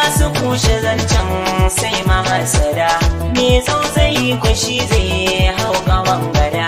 Masu kushe zancen sai mahasada. Me tsautsayi kwashi zai hau kawan gada.